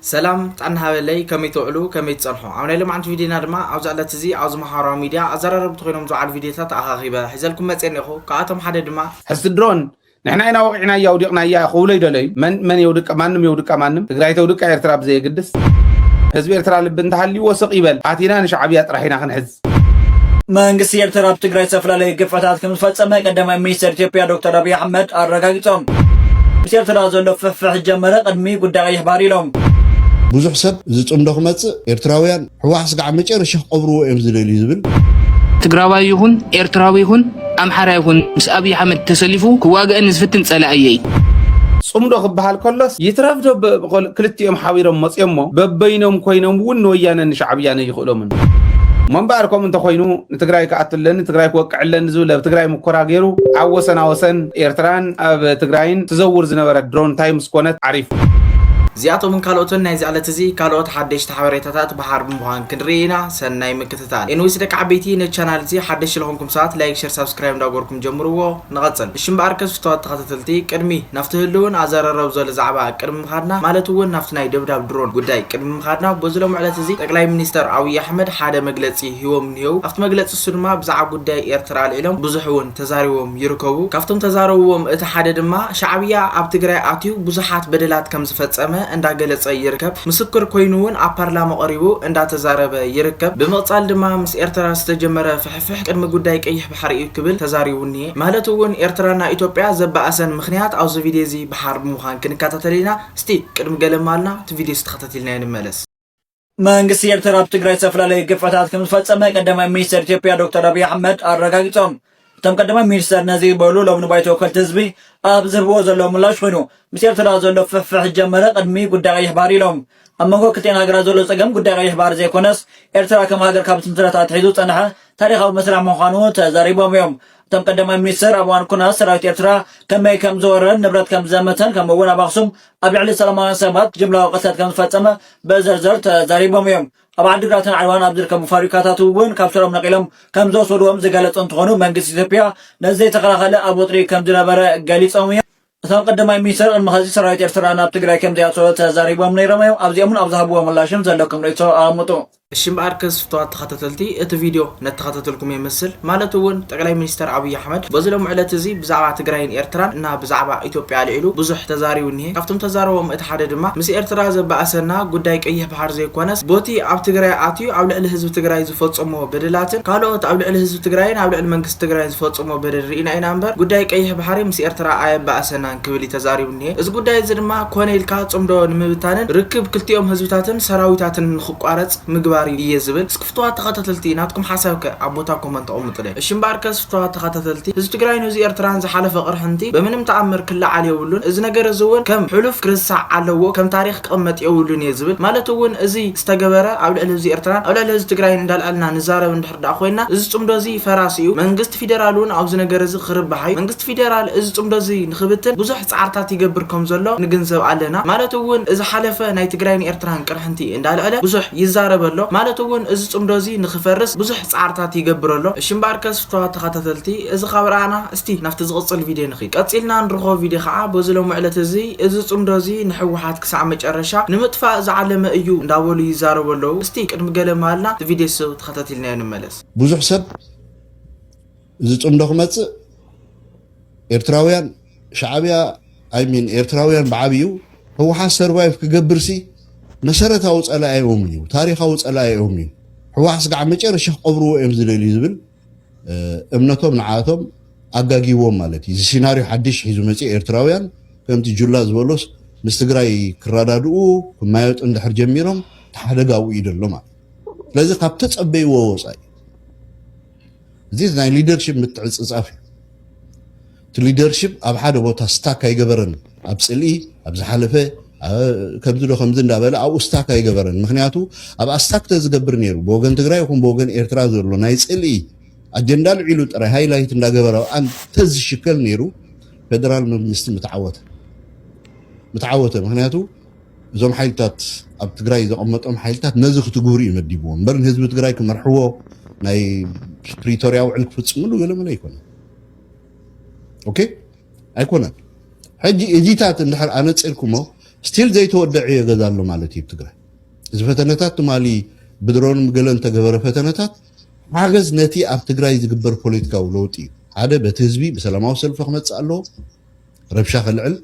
ሰላም ጥዕና ሃበለይ፣ ከመይ ትውዕሉ፣ ከመይ ትጸንሑ? ኣብ ናይ ሎማዓንቲ ቪድዮና ድማ ኣብዚ ዕለት እዚ ኣብዚ ማሕበራዊ ሚድያ ኣዘራረብቲ ኮይኖም ዝውዓሉ ቪድዮታት ኣኻኺበ ሒዘልኩም መጽኤ እኒኹ። ካብኣቶም ሓደ ድማ ሕዚ ድሮን ንሕና ኢና ወቂዕናያ ኣውዲቕናያ ክብሉ ይደለዩ። መን መን የውድቃ? ማንም የውድቃ ማንም። ትግራይ ተውድቃ ኤርትራ ብዘየግድስ ህዝቢ ኤርትራ ልቢ እንተሃልይዎ ስቕ ይበል። ኣቲና ንሻዕብያ ጥራሕ ኢና ክንሕዝ። መንግስቲ ኤርትራ ኣብ ትግራይ ዝተፈላለዩ ግፍዕታት ከም ዝፈጸመ ቀዳማይ ሚኒስትር ኢትዮጵያ ዶክተር ኣብይ ኣሕመድ ኣረጋጊጾም። ምስ ኤርትራ ዘሎ ፍሕፍሕ ጀመረ ቅድሚ ጉዳይ ቀይሕ ባሕሪ ኢሎም። ብዙሕ ሰብ እዚ ጽምዶ ክመጽእ ኤርትራውያን ሕዋ ስጋዕ መጨረሻ ክቐብርዎ እዮም ዝደልዩ ዝብል። ትግራዋይ ይኹን ኤርትራዊ ይኹን ኣምሓራ ይኹን ምስ ኣብይ ኣሕመድ ተሰሊፉ ክዋግአኒ ዝፍትን ጸላእየይ። ጽምዶ ክበሃል ከሎስ ይትረፍ ዶ ብ-፣ ብ-፣ ክልቲኦም ሓቢሮም መጽዮሞ በበይኖም ኮይኖም እውን ንወያነ ንሻዕብያ ነይኽእሎምን። እሞ እምበኣር ከምኡ እንተኾይኑ ንትግራይ ክኣትለኒ፣ ትግራይ ክወቅዕለኒ ዝብል ኣብ ትግራይ ምኮራ ገይሩ ኣብ ወሰና ወሰን ኤርትራን ኣብ ትግራይን ትዘውር ዝነበረት ድሮን እንታይ ምስ ኮነት ዓሪፉ። እዚኣቶምን ካልኦትን ናይዚ ዕለት እዚ ካልኦት ሓደሽቲ ሓበሬታታት ብሓር ብምዃን ክንርኢ ኢና። ሰናይ ምክትታል። ኤንዊስ ደቂ ዓበይቲ ነቲ ቻናል እዚ ሓደሽቲ ዝኾንኩም ሰባት ላይክ፣ ሸር፣ ሳብስክራይብ እንዳገበርኩም ጀምርዎ። ንቐጽል። እሺ እምበኣር ከስፍተዋት ተኸታተልቲ ቅድሚ ናብቲ ህልውን ኣዘራረብ ዘሎ ዛዕባ ቅድሚ ምኻድና ማለት እውን ናብቲ ናይ ደብዳብ ድሮን ጉዳይ ቅድሚ ምኻድና በዚ ሎም ዕለት እዚ ጠቅላይ ሚኒስተር ኣብይ ኣሕመድ ሓደ መግለጺ ሂቦም እኒሄው። ኣብቲ መግለጺ እሱ ድማ ብዛዕባ ጉዳይ ኤርትራ ኣልዒሎም ብዙሕ እውን ተዛሪቦም ይርከቡ። ካብቶም ተዛረብዎም እቲ ሓደ ድማ ሻዕብያ ኣብ ትግራይ ኣትዩ ብዙሓት በደላት ከም ዝፈጸመ እንዳገለጸ ይርከብ። ምስክር ኮይኑ እውን ኣብ ፓርላማ ቀሪቡ እንዳተዛረበ ይርከብ። ብምቕጻል ድማ ምስ ኤርትራ ዝተጀመረ ፍሕፍሕ ቅድሚ ጉዳይ ቀይሕ ባሕሪ እዩ ክብል ተዛሪቡ እኒሄ። ማለት እውን ኤርትራና ኢትዮጵያ ዘባኣሰን ምኽንያት ኣብዚ ቪድዮ እዚ ብሓር ብምዃን ክንከታተል ኢና። እስቲ ቅድሚ ገለ ማልና እቲ ቪድዮ ዝተኸታተልናዮ ንመለስ። መንግስቲ ኤርትራ ኣብ ትግራይ ዝተፈላለዩ ግፍዕታት ከም ዝፈጸመ ቀዳማይ ሚኒስተር ኢትዮጵያ ዶክተር ኣብይ ኣሕመድ ኣረጋጊጾም። እቶም ቀዳማይ ሚኒስተር ነዚ ዝበሉ ሎም ንባይቶ ወከልቲ ህዝቢ ኣብ ዝህብዎ ዘለዉ ምላሽ ኮይኑ፣ ምስ ኤርትራ ዘሎ ፍሕፍሕ ጀመረ ቅድሚ ጉዳይ ቀይሕ ባሕሪ ኢሎም። ኣብ መንጎ ክልቲኤን ሃገራት ዘሎ ጸገም ጉዳይ ቀይሕ ባሕሪ ዘይኮነስ፣ ኤርትራ ከም ሃገር ካብ ትምስረት ኣትሒዙ ዝጸንሐ ታሪኻዊ መስርሕ ምዃኑ ተዛሪቦም እዮም። እቶም ቀዳማይ ሚኒስተር ኣብ እዋን ኩናት ሰራዊት ኤርትራ ከመይ ከም ዝወረረን ንብረት ከም ዝዘመተን ከምኡ እውን ኣብ ኣኽሱም ኣብ ልዕሊ ሰላማውያን ሰባት ጅምላዊ ቅትለት ከም ዝፈጸመ ብዝርዝር ተዛሪቦም እዮም። ኣብ ዓዲግራትን ዓድዋን ኣብ ዝርከቡ ፋብሪካታት እውን ካብ ስሮም ነቒሎም ከም ዝወሰድዎም ዝገለጹ እንትኾኑ መንግስቲ ኢትዮጵያ ነዚ ዘይተኸላኸለ ኣብ ወጥሪ ከም ዝነበረ ገሊጾም እዮም። እቶም ቀዳማይ ሚኒስተር ቅድሚ ኸዚ ሰራዊት ኤርትራ ናብ ትግራይ ከም ዘይኣተወ ተዛሪቦም ነይሮም እዮም። ኣብዚኦም እውን ኣብ ዝሃብዎ ምላሽን ዘለኩም ርእይቶ ኣቐምጡ። እሺ እምበኣር ከስፍተዋት ተኸታተልቲ እቲ ቪድዮ ነተኸታተልኩም ይመስል። ማለት እውን ጠቅላይ ሚኒስተር ኣብይ ኣሕመድ በዚ ሎም ዕለት እዚ ብዛዕባ ትግራይን ኤርትራን እና ብዛዕባ ኢትዮጵያ ኣልዒሉ ብዙሕ ተዛሪቡ እኒሄ። ካብቶም ተዛረቦም እቲ ሓደ ድማ ምስ ኤርትራ ዘባኣሰና ጉዳይ ቀይሕ ባሕር ዘይኮነስ ቦቲ ኣብ ትግራይ ኣትዩ ኣብ ልዕሊ ህዝቢ ትግራይ ዝፈጸሞ በደላትን ካልኦት ኣብ ልዕሊ ህዝቢ ትግራይን ኣብ ልዕሊ መንግስቲ ትግራይን ዝፈጸሞ በደል ርኢና ኢና እምበር ጉዳይ ቀይሕ ባሕሪ ምስ ኤርትራ ኣየባኣሰናን ክብል እዩ ተዛሪቡ እኒሄ። እዚ ጉዳይ እዚ ድማ ኮነ ኢልካ ጽምዶ ንምብታንን ርክብ ክልቲኦም ህዝብታትን ሰራዊታትን ንኽቋረጽ ምግባር እዩ እየ ዝብል። እስኪ ፍትዋት ተኸታተልቲ ናትኩም ሓሳብ ከ ኣብ ቦታ ኮመንት ኣቐምጡለይ። እሺ እምበኣር ከ ፍትዋት ተኸታተልቲ ህዝቢ ትግራይን ህዝቢ ኤርትራን ዝሓለፈ ቅርሕንቲ በምንም ተኣምር ክለዓል የብሉን። እዚ ነገር እዚ እውን ከም ሕሉፍ ክርሳዕ ኣለዎ፣ ከም ታሪኽ ክቕመጥ የብሉን እየ ዝብል። ማለት እውን እዚ ዝተገበረ ኣብ ልዕሊ ህዝቢ ኤርትራን ኣብ ልዕሊ ህዝቢ ትግራይን እንዳልዐልና ንዛረብ እንድሕር ደኣ ኮይና እዚ ጽምዶ እዚ ፈራሲ እዩ። መንግስቲ ፊደራል እውን ኣብዚ ነገር እዚ ክርባሕ እዩ። መንግስቲ ፊደራል እዚ ጽምዶ እዚ ንኽብትን ብዙሕ ጻዕርታት ይገብር ከም ዘሎ ንግንዘብ ኣለና። ማለት እውን እዚ ሓለፈ ናይ ትግራይን ኤርትራን ቅርሕንቲ እንዳልዐለ ብዙሕ ይዛረብ ኣሎ። ማለት እውን እዚ ጽምዶ እዚ ንኽፈርስ ብዙሕ ጻዕርታት ይገብር ኣሎ። እሺ እምበኣር ከስፍተዋት ተኸታተልቲ እዚ ካብ ረኣና እስቲ ናብቲ ዝቕጽል ቪድዮ ንኺድ። ቀጺልና ንረኽቦ ቪድዮ ከዓ በዚ ሎም ዕለት እዚ እዚ ጽምዶ እዚ ንሕወሓት ክሳዕ መጨረሻ ንምጥፋእ ዝዓለመ እዩ እንዳበሉ ይዛረቡ ኣለዉ። እስቲ ቅድሚ ገለ ማልና እቲ ቪድዮ እሱ ተኸታቲልናዮ ንመለስ። ብዙሕ ሰብ እዚ ጽምዶ ክመጽእ ኤርትራውያን ሻዕብያ፣ I mean ኤርትራውያን ብዓብዩ ህወሓት ሰርቫይቭ ክገብርሲ መሰረታዊ ጸላኢኦምን እዩ፣ ታሪኻዊ ጸላኢኦምን እዩ። ህወሓት ስጋዕ መጨረሻ ክቐብርዎ እዮም ዝደልዩ ዝብል፣ እ፣ እምነቶም ንዓቶም ኣጋጊዎም ማለት እዩ። እዚ ሲናርዮ ሓድሽ ሒዙ መጺኡ ኤርትራውያን ከምቲ ጁላ ዝበሎስ ምስ ትግራይ ክረዳድኡ ክማየጡ እንድሕር ጀሚሮም እቲ ሓደጋ ኣብኡ እዩ ዘሎ ማለት እዩ። ስለዚ ካብ ተጸበይዎ ወጻኢ እዚ ናይ ሊደርሺፕ ምትዕጽጻፍ እዩ። እቲ ሊደርሺፕ ኣብ ሓደ ቦታ ስታክ ኣይገበረን። ኣብ ጽልኢ፣ ኣብ ዝሓለፈ፣ ኣ-፣ ከምዚ ዶ ከምዚ እንዳበለ ኣብኡ ስታክ ኣይገበረን። ምኽንያቱ ኣብኣ ስታክ ተዝገብር ነይሩ፣ ብወገን ትግራይ ይኹን ብወገን ኤርትራ ዘሎ ናይ ጽልኢ ኣጀንዳ ልዒሉ ጥራይ ሃይላይት እንዳገበረ ኣብኣ እንተዝሽከል ነይሩ፣ ፌደራል መንግስቲ ምተዓወተ። ምተዓወተ። ምኽንያቱ እዞም ሓይልታት ኣብ ትግራይ ዘቐመጦም ሓይልታት ነዚ ክትግብሩ እዩ መዲብዎም እምበር ንህዝቢ ትግራይ ክመርሕዎ ናይ ፕሪቶርያ ውዕል ክፍጽምሉ ገለመለ ኣይኮነን። ኦኬ? ኣይኮነን። ሕጂ እዚታት እንድሕር ኣነጺርኩሞ ስቲል ዘይተወደዐ የገዛ ኣሎ ማለት እዩ ትግራይ። እዚ ፈተነታት ትማሊ ብድሮን ገለን ተገበረ ፈተነታት ሓገዝ ነቲ ኣብ ትግራይ ዝግበር ፖለቲካዊ ለውጢ እዩ። ሓደ በቲ ህዝቢ ብሰላማዊ ሰልፊ ክመፅእ ኣለዎ፣ ረብሻ ከልዕል፣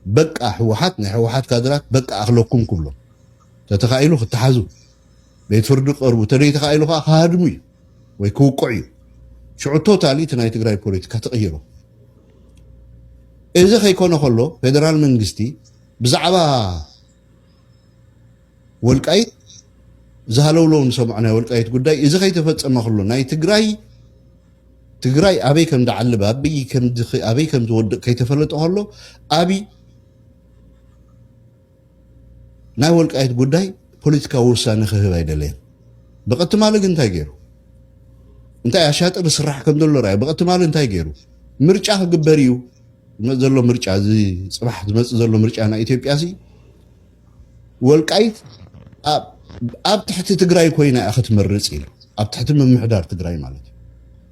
በቃ ህወሓት ናይ ህወሓት ካድራት በቃ ኣኽለኩም ክብሎም፣ ተተኻኢሉ ክተሓዙ፣ ቤት ፍርዲ ክቐርቡ፣ ተደይተኻኢሉ ከዓ ክሃድሙ እዩ ወይ ክውቅዑ እዩ። ሽዑ ቶታሊ እቲ ናይ ትግራይ ፖለቲካ ተቐይሩ። እዚ ከይኮነ ከሎ ፌደራል መንግስቲ ብዛዕባ ወልቃይት ዝሃለውለው ንሰምዖ ናይ ወልቃይት ጉዳይ እዚ ከይተፈጸመ ከሎ ናይ ትግራይ ትግራይ ኣበይ ከም ዝዓልብ ኣበይ ከም ዝወድቅ ከይተፈለጠ ከሎ ኣብይ ናይ ወልቃይት ጉዳይ ፖለቲካዊ ውሳነ ክህብ ኣይደለየን። ብቐትማሊ ግን እንታይ ገይሩ? እንታይ ኣሻጥር ዝስራሕ ከም ዘሎ ርኣዩ። ብቐትማሊ እንታይ ገይሩ? ምርጫ ክግበር እዩ። ዝመፅ ዘሎ ምርጫ፣ እዚ ፅባሕ ዝመፅ ዘሎ ምርጫ ናይ ኢትዮጵያ ሲ ወልቃይት ኣብ ትሕቲ ትግራይ ኮይና እያ ክትመርፅ ኢሉ፣ ኣብ ትሕቲ ምምሕዳር ትግራይ ማለት እዩ፣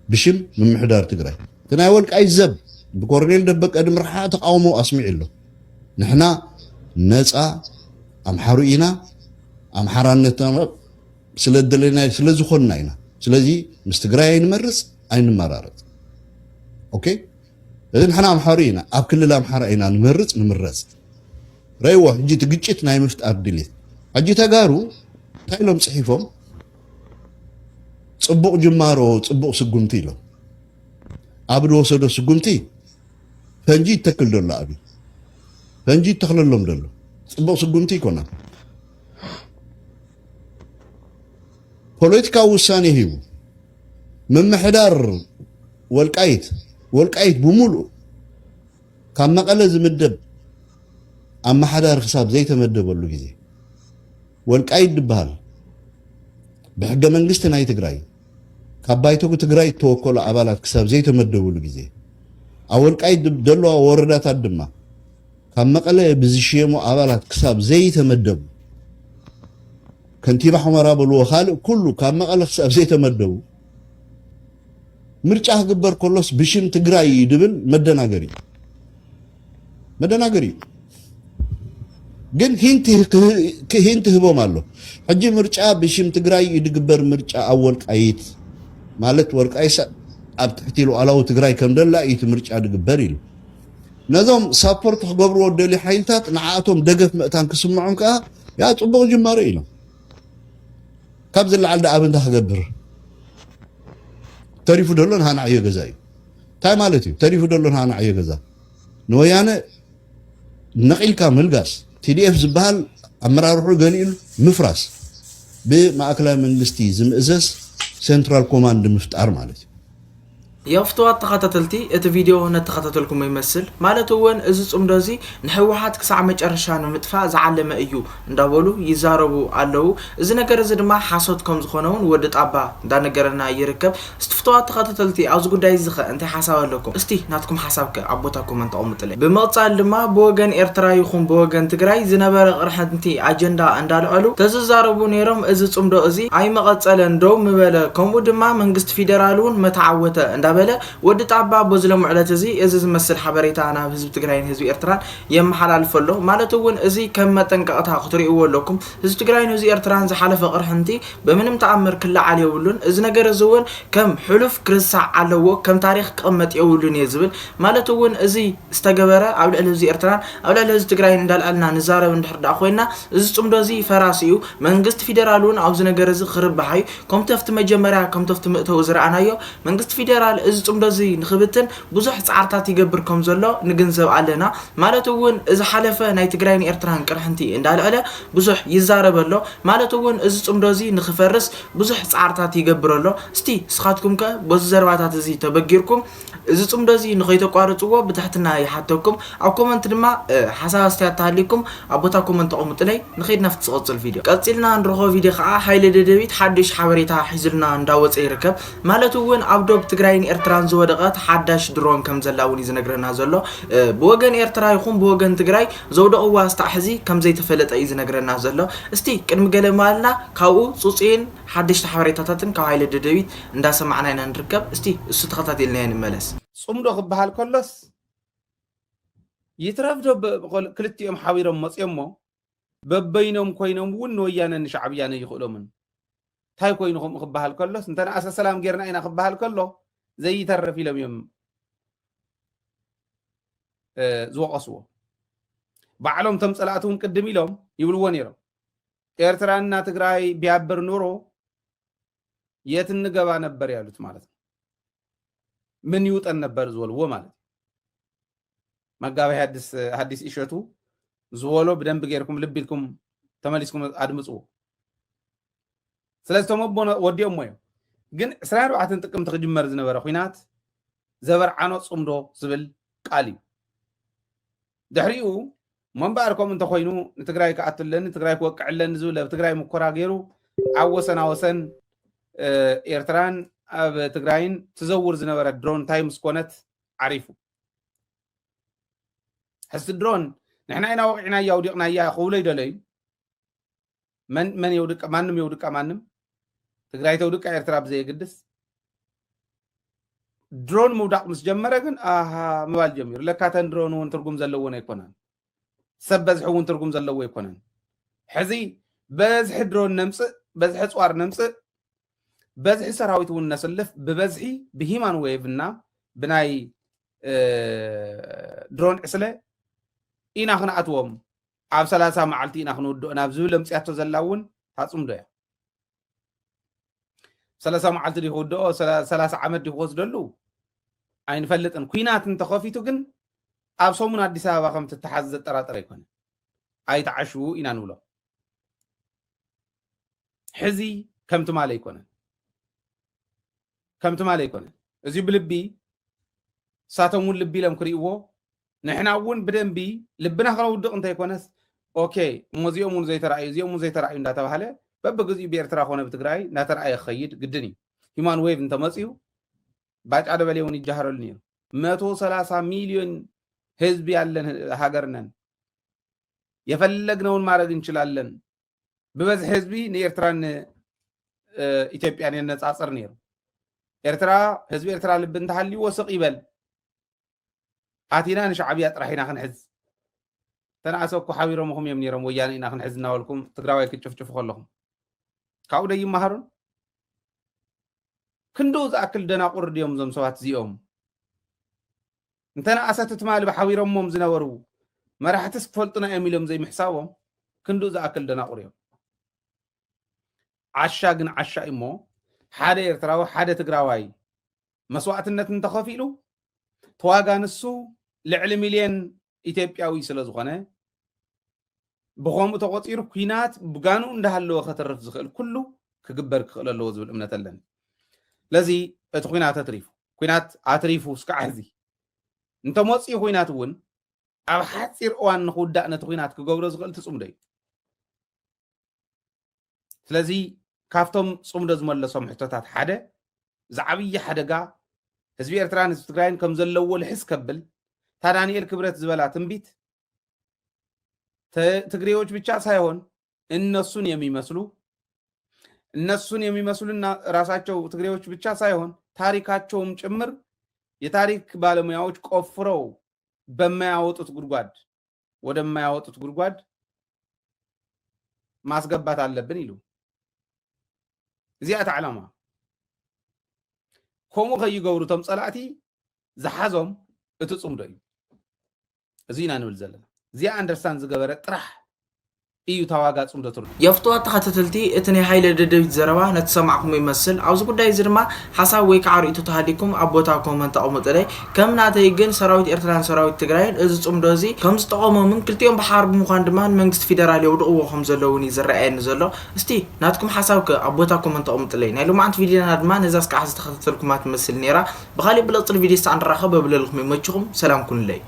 ብሽም ምምሕዳር ትግራይ። እቲ ናይ ወልቃይት ዘብ ብኮርኔል ደበቀ ድምርሓ ተቃውሞ ኣስሚዑ ኣሎ። ንሕና ነፃ ኣምሓሩ ኢና፣ ኣምሓራነትና ስለ ደለና ስለ ዝኾንና ኢና። ስለዚ ምስ ትግራይ ኣይንመርፅ ኣይንመራረፅ። ኦኬ፣ እዚ ንሕና ኣምሓሩ ኢና፣ ኣብ ክልል ኣምሓራ ኢና ንመርፅ ንምረፅ። ረይዎ ሕጂ እቲ ግጭት ናይ ምፍጣር ድሌት። ሕጂ ተጋሩ እንታይ ኢሎም ፅሒፎም? ፅቡቕ ጅማሮ፣ ፅቡቕ ስጉምቲ ኢሎም። ኣብ ዝወሰዶ ስጉምቲ ፈንጂ ይተክል ደሎ፣ ኣብ ፈንጂ ይተክለሎም ደሎ። ፅቡቕ ስጉምቲ ይኮና። ፖለቲካዊ ውሳኔ ሂቡ ምምሕዳር ወልቃይት፣ ወልቃይት ብምሉእ ካብ መቐለ ዝምደብ ኣመሓዳሪ ክሳብ ዘይተመደበሉ ግዜ፣ ወልቃይት ዝበሃል ብሕገ መንግስቲ ናይ ትግራይ ካብ ባይቶ ትግራይ እተወከሉ ኣባላት ክሳብ ዘይተመደብሉ ግዜ፣ ኣብ ወልቃይት ዘለዋ ወረዳታት ድማ ካብ መቐለ ብዝሽየሙ ኣባላት ክሳብ ዘይተመደቡ፣ ከንቲባ ሑመራ በልዎ ካልእ ኩሉ ካብ መቐለ ክሳብ ዘይተመደቡ፣ ምርጫ ክግበር ከሎስ ብሽም ትግራይ እዩ ድብል መደናገሪ እዩ። መደናገሪ እዩ። ግን ሂንት ክህ-፣ ክ-፣ ሂንት ህቦም ኣሎ። ሕጂ ምርጫ ብሽም ትግራይ እዩ ድግበር፣ ምርጫ ኣብ ወልቃይት ማለት ወልቃይት ሰ-፣ ኣብ ትሕቲ ሉዓላዊ ትግራይ ከም ደላ እዩ እቲ ምርጫ ድግበር ኢሉ። ነዞም ሳፖርት ክገብርዎ ደልዩ ሓይልታት ንዓኣቶም ደገፍ መእታን ክስምዖም ከዓ ያ ፅቡቕ ጅማሮ ኢሎም። ካብ ዝለዓል ደኣ ኣብ እንታይ ክገብር? ተሪፉ ደሎ ንሃናዕዮ ገዛ እዩ። እንታይ ማለት እዩ? ተሪፉ ደሎ ንሃናዕዮ ገዛ። ንወያነ ነቒልካ ምልጋስ፣ ቲ ዲ ኤፍ ዝበሃል ኣመራርሑ ገሊኡ ምፍራስ፣ ብማእከላይ መንግስቲ ዝምእዘዝ ሴንትራል ኮማንድ ምፍጣር ማለት እዩ። ያው ፍትዋት ተኸታተልቲ፣ እቲ ቪድዮ ነተኸታተልኩሞ ይመስል። ማለት እውን እዚ ጽምዶ እዚ ንህወሓት ክሳዕ መጨረሻ ንምጥፋእ ዝዓለመ እዩ እንዳበሉ ይዛረቡ ኣለዉ። እዚ ነገር እዚ ድማ ሓሶት ከም ዝኾነ እውን ወዲ ጣባ እንዳነገረና ይርከብ። እስቲ ፍትዋት ተኸታተልቲ፣ ኣብዚ ጉዳይ እዚ ኸ እንታይ ሓሳብ ኣለኩም? እስቲ ናትኩም ሓሳብ ከ ኣብ ቦታ ኮመንት ኣቐምጡለይ። ብምቕጻል ድማ ብወገን ኤርትራ ይኹን ብወገን ትግራይ ዝነበረ ቅርሕንቲ ኣጀንዳ እንዳልዐሉ ተዝዛረቡ ነይሮም። እዚ ጽምዶ እዚ ኣይመቐጸለን፣ ደው ምበለ፣ ከምኡ ድማ መንግስቲ ፊደራል እውን መተዓወተ እንዳበለ ወዲ ጣባ በዚ ሎሚ ዕለት እዚ፣ እዚ ዝመስል ሓበሬታ ናብ ህዝቢ ትግራይን ህዝቢ ኤርትራን የመሓላልፍ ኣሎ። ማለት እውን እዚ ከም መጠንቀቕታ ክትርእይዎ ኣለኩም። ህዝቢ ትግራይን ህዝቢ ኤርትራን ዝሓለፈ ቅርሕንቲ ብምንም ተኣምር ክለዓል የብሉን። እዚ ነገር እዚ እውን ከም ሕሉፍ ክርሳዕ ኣለዎ፣ ከም ታሪኽ ክቕመጥ የብሉን እየ ዝብል። ማለት እውን እዚ ዝተገበረ ኣብ ልዕሊ ህዝቢ ኤርትራን ኣብ ልዕሊ ህዝቢ ትግራይን እንዳልዐልና ንዛረብ እንድሕር ደኣ ኮይና፣ እዚ ጽምዶ እዚ ፈራሲ እዩ። መንግስቲ ፊደራል እውን ኣብዚ ነገር እዚ ክርባሕ እዩ። ከምቲ ኣብቲ መጀመርያ፣ ከምቲ ኣብቲ መእተዊ ዝረኣናዮ፣ መንግስቲ ፊደራል እዚ ጽምዶ እዚ ንኽብትን ብዙሕ ጻዕርታት ይገብር ከም ዘሎ ንግንዘብ ኣለና። ማለት እውን እዚ ሓለፈ ናይ ትግራይን ኤርትራን ቅርሕንቲ እንዳልዐለ ብዙሕ ይዛረብ ኣሎ። ማለት እውን እዚ ጽምዶ እዚ ንኽፈርስ ብዙሕ ጻዕርታት ይገብር ኣሎ። እስቲ ንስኻትኩም ከ በዚ ዘረባታት እዚ ተበጊርኩም እዚ ጽምዶ እዚ ንኸይተቋርጽዎ ብትሕትና ይሓተኩም። ኣብ ኮመንት ድማ፣ እ፣ ሓሳብ ኣስተያየት ተሃልይኩም ኣብ ቦታ ኮመንት ተቐምጡለይ። ንኸይድ ናብቲ ዝቕጽል ቪድዮ። ቀጺልና ንረኽቦ ቪድዮ ከዓ ሃይለ ደደቢት ሓድሽ ሓበሬታ ሒዙልና እንዳወጸ ይርከብ። ማለት እውን ኣብ ዶብ ትግራይን ኤርትራን ዝወደቐት ሓዳሽ ድሮን ከም ዘላ እውን እዩ ዝነግረና ዘሎ። እ፣ ብወገን ኤርትራ ይኹን ብወገን ትግራይ ዘውደቕዋ ስታዕ ሕዚ ከም ዘይተፈለጠ እዩ ዝነግረና ዘሎ። እስቲ ቅድሚ ገለ ምባልና ካብኡ ጹጽይን ሓደሽቲ ሓበሬታታትን ካብ ሃይለ ደደቢት እንዳሰማዕና ኢና ንርከብ። እስቲ እሱ ተኸታቲልና ንመለስ። ጽምዶ ክበሃል ከሎስ ይትረፍ ዶ ብ-፣ ክልቲኦም ሓቢሮም መፅዮሞ በበይኖም ኮይኖም እውን ንወያነ ንሻዕብያ ነይኽእሎምን። እንታይ ኮይኑ ከምኡ ክበሃል ከሎስ፣ እንተ ንኣሰ ሰላም ጌርና ኢና ክበሃል ከሎ ዘይተርፍ ኢሎም እዮም፣ እ፣ ዝወቐስዎ። ባዕሎም እቶም ጸላእቲ እውን ቅድም ኢሎም ይብልዎ ነይሮም። ኤርትራና ትግራይ ቢያብር ኑሮ የት እንገባ ነበር ያሉት ማለት ነው። ምን ይውጠን ነበር ዝበልዎ ማለት ነው። መጋቢ ሐዲስ፣ ሐዲስ እሸቱ ዝበሎ ብደንብ ጌርኩም ልብ ኢልኩም ተመሊስኩም ኣድምጽዎ። ስለዚ እቶም ኣቦ ወዲኦሞ እዮም። ግን ዕስራን ኣርባዕተን ጥቅምቲ ክጅመር ዝነበረ ኲናት ዘበርዓኖ ጽምዶ ዝብል ቃል እዩ። ድሕሪኡ እሞ እምበኣር ከምኡ እንተኾይኑ ንትግራይ ክኣቱ ኣለኒ፣ ትግራይ ክወቅዕ ኣለኒ ዝብል ኣብ ትግራይ ሙከራ ገይሩ ኣብ ወሰና ወሰን፣ እ፣ ኤርትራን ኣብ ትግራይን ትዘውር ዝነበረት ድሮን እንታይ ምስ ኮነት ዓሪፉ። ሕዚ ድሮን ንሕና ኢና ወቂዕናያ ኣውዲቕናያ ክብሎ ይደለዩ። መን፣ መን የውድቃ? ማንም የውድቃ ማንም። ትግራይ ተውድቃ ኤርትራ ብዘየግድስ ድሮን ምውዳቕ ምስ ጀመረ ግን ኣሃ ምባል ጀሚሩ። ለካ ተን ድሮን እውን ትርጉም ዘለወን ኣይኮናን። ሰብ በዝሒ እውን ትርጉም ዘለዎ ኣይኮነን። ሕዚ በዝሒ ድሮን ነምጽእ፣ በዝሒ ኣጽዋር ነምጽእ፣ በዝሒ ሰራዊት እውን ነስልፍ፣ ብበዝሒ ብሂማን ዌቭ እና ብናይ፣ እ፣ ድሮን ዕስለ ኢና ክንኣትዎም፣ ኣብ ሰላሳ መዓልቲ ኢና ክንውድኦ ናብ ዝብል ኣምጽያቶ ዘላ እውን ታጽምዶ እያ። ሰላሳ መዓልቲ ድዩ ክውድኦ፣ ሰላ-፣ ሰላሳ ዓመት ድዩ ክወስደሉ ኣይንፈልጥን። ኲናት እንተኸፊቱ ግን ኣብ ሰሙን ኣዲስ ኣበባ ከም ትተሓዝ ዘጠራጥር ኣይኮነን። ኣይተዓሽዉ ኢና ንብሎ። ሕዚ ከም ትማሊ ኣይኮነን። ከም ትማሊ ኣይኮነን። እዚ ብልቢ፣ ንሳቶም እውን ልቢ ኢሎም ክርእይዎ፣ ንሕና እውን ብደንቢ ልብና ከነውድቕ እንተይኮነስ፣ ኦኬ፣ እሞ እዚኦም እውን ዘይተራእዩ፣ እዚኦም እውን ዘይተራእዩ እንዳተባህለ በብግዚኡ ብኤርትራ ኮነ ብትግራይ እንዳተራእየ ክኸይድ ግድን እዩ። ሂማን ዌቭ እንተመፅዩ፣ ባጫ ደበሌ እውን ይጃሃረሉ ነይሩ። መቶ ሰላሳ ሚልዮን ህዝቢ ያለን ሃገር ነን። የፈለግነውን ማድረግ እንችላለን። ብበዝሒ ህዝቢ ንኤርትራን፣ እ፣ ኢትዮጵያን የነጻጽር ነይሩ። ኤርትራ፣ ህዝቢ ኤርትራ ልቢ እንተሃልይዎ ስቕ ይበል። ኣቲና ንሻዕብያ ጥራሕ ኢና ክንሕዝ። ተነኣሰ እኮ ሓቢሮምኹም እዮም ነይሮም፣ ወያነ ኢና ክንሕዝ እናበልኩም ትግራዋይ ክትጭፍጭፉ ከለኹም። ካብኡ ዶ ይመሃሩን? ክንድኡ ዝኣክል ደናቁር ድዮም እዞም ሰባት እዚኦም? እንተ ንኣሰት ትማሊ ብሓቢሮሞም ዝነበሩ መራሕትስ ክፈልጡና እዮም ኢሎም ዘይምሕሳቦም፣ ክንድኡ ዝኣክል ደናቁር እዮም። ዓሻ ግን ዓሻ እዩ እሞ፣ ሓደ ኤርትራዊ፣ ሓደ ትግራዋይ መስዋእትነት እንተኸፊሉ፣ ተዋጋ ንሱ ልዕሊ ሚልዮን ኢትዮጵያዊ ስለ ዝኾነ፣ ብኸምኡ ተቖጺሩ ኲናት ብጋንኡ እንዳሃለወ ከተርፍ ዝኽእል ኩሉ ክግበር ክኽእል ኣለዎ ዝብል እምነት ኣለኒ። ስለዚ እቲ ኲናት ኣትሪፉ፣ ኲናት ኣትሪፉ እስካዕ ሕዚ እንተመጽኡ ኲናት እውን ኣብ ሓጺር እዋን ንኽውዳእ ነቲ ኲናት ክገብሮ ዝኽእል እቲ ጽምዶ እዩ። ስለዚ ካብቶም ጽምዶ ዝመለሶም ሕቶታት ሓደ፣ ዝዓብይ ሓደጋ ህዝቢ ኤርትራን ህዝቢ ትግራይን ከም ዘለዎ ልሕስ ከብል፣ እታ ዳንኤል ክብረት ዝበላ ትንቢት፣ ተ-፣ ትግሬዎች ብቻ ሳይሆን እነሱን የሚመስሉ፣ እነሱን የሚመስሉና ራሳቸው ትግሬዎች ብቻ ሳይሆን ታሪካቸውም ጭምር የታሪክ ባለሙያዎች ቆፍረው በማያወጡት ጉድጓድ፣ ወደማያወጡት ጉድጓድ ማስገባት ኣለብን ኢሉ። እዚኣ እታ ዕላማ። ከምኡ ከይገብሩ እቶም ጸላእቲ ዝሓዞም እቲ ጽምዶ እዩ። እዚ ኢና ንብል ዘለና። እዚኣ ኣንደርስታንድ ዝገበረ ጥራሕ እዩ እታ ዋጋ ጽምዶ ትርጉም። የፍትዋ ተኸታተልቲ፣ እቲ ናይ ሃይለ ደደቢት ዘረባ ነቲ ሰማዕኹሞ ይመስል። ኣብዚ ጉዳይ እዚ ድማ ሓሳብ ወይ ከዓ ርእይቶ ተሃሊኩም ኣብ ቦታ ኮመንት ኣቕምጡለይ። ከም ናተይ ግን ሰራዊት ኤርትራን ሰራዊት ትግራይን እዚ ጽምዶ እዚ ከም ዝጠቐሞምን ክልቲኦም ብሓባር ብምዃን ድማ ንመንግስቲ ፌደራል የውድቕዎ ከም ዘለውን እዩ ዝረኣየኒ ዘሎ። እስቲ ናትኩም ሓሳብ ከ ኣብ ቦታ ኮመንት ኣቕምጡለይ። ናይ ሎማዓንቲ ቪድዮና ድማ ነዛ እስካዕ ዝተኸታተልኩማ ትመስል ነይራ። ብኻሊእ ብለጽሪ ቪድዮ ስሳዕ ንራኸብ፣ ኣብ ለልኹም ይመችኹም። ሰላም ኩኑለይ።